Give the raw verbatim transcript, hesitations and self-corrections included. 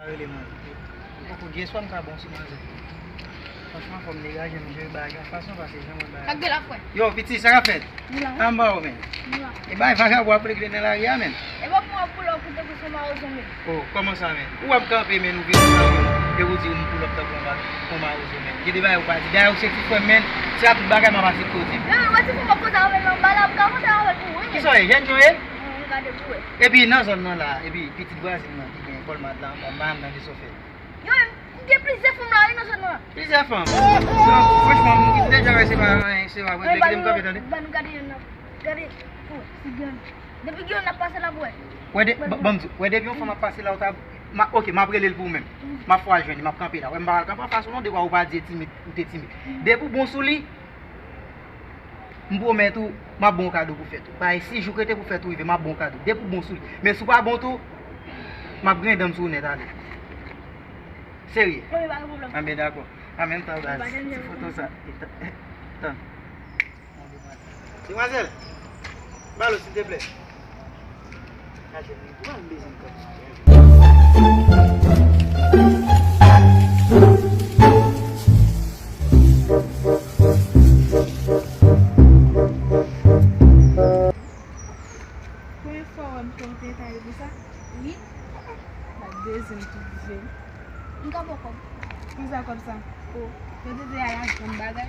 Rele mwen. Ou poko gen eswa m ka bon sou manzè. Franchman, fò m degaje m jere bagay yon fason, paske jan mwen bagay. Sa k gen la, frè? Yo, piti, sa k ap fèt? Nou la. Anba ou, men. Nou la. E bay vagabon ap regle nan lari a, men. E pa pou w ap pull up ou tankou se yon mawozo, men. Oh, kòman sa, men? Ou ap kanpe, men, ou vin nan lari, e ou di ou m pull up tankou yon va-, yon mawozo, men. Gen de bagay ou pa di. Dayè, ou se ti frè m, men. Se a tout bagay m ap aksepte ou di m. Men, men, wè ti frè m ap koze avè l anba la, m ka koze avè l pou ou, wi, men. Kisa w ye? Jèn ou ye? Non, m gade pou wè. Epi nan zòn nan la, epi pitit vwazin nan ki gen kòlmad la anba, m pa konn nan ki sa w fè. Yo, m gen plizyè fanm la, wi, nan zòn nan. Plizyè fanm? Donk, franchman, m deja wè se pa anyen, se pa vre. Kite m kanpe, tande. Ban nou gade yonn nan. Gade, oh, ti grann. Depi gen yonn ap pase la, bwè. Wè, de, ban, ban m di w, wè, depi yon fanm ap pase la, ou ta, ma, ok, m ap rele l pou ou menm. M ap fè w al jwenn li, m ap kanpe la. Wè, m pa pral kanpe anfas ou non, depi ou pa di e timid, ou te timid. Depi ou bon sou li, m pwomèt ou, m ap ba w kado pou fèt ou. Bay sis jou k rete pou fèt ou rive, m ap ba w kado. Depi ou bon sou li. Men si w pa bon tou, m ap griyen dan m sou ou nèt, ale. Serye? Wi, pa gen pwoblèm. Anben, dakò. An menm tan, baz, ti foto sa. Tann. Demwazèl, balo, silteplè. Kache mwen, ou pa bezwen kòb. Premye fwa w wè m fè yon tenten pou sa? Wi. L ap beze m tout vi m. M ka ba w kòb. Konsa kòb sa? O, yo te di a la grann bagay.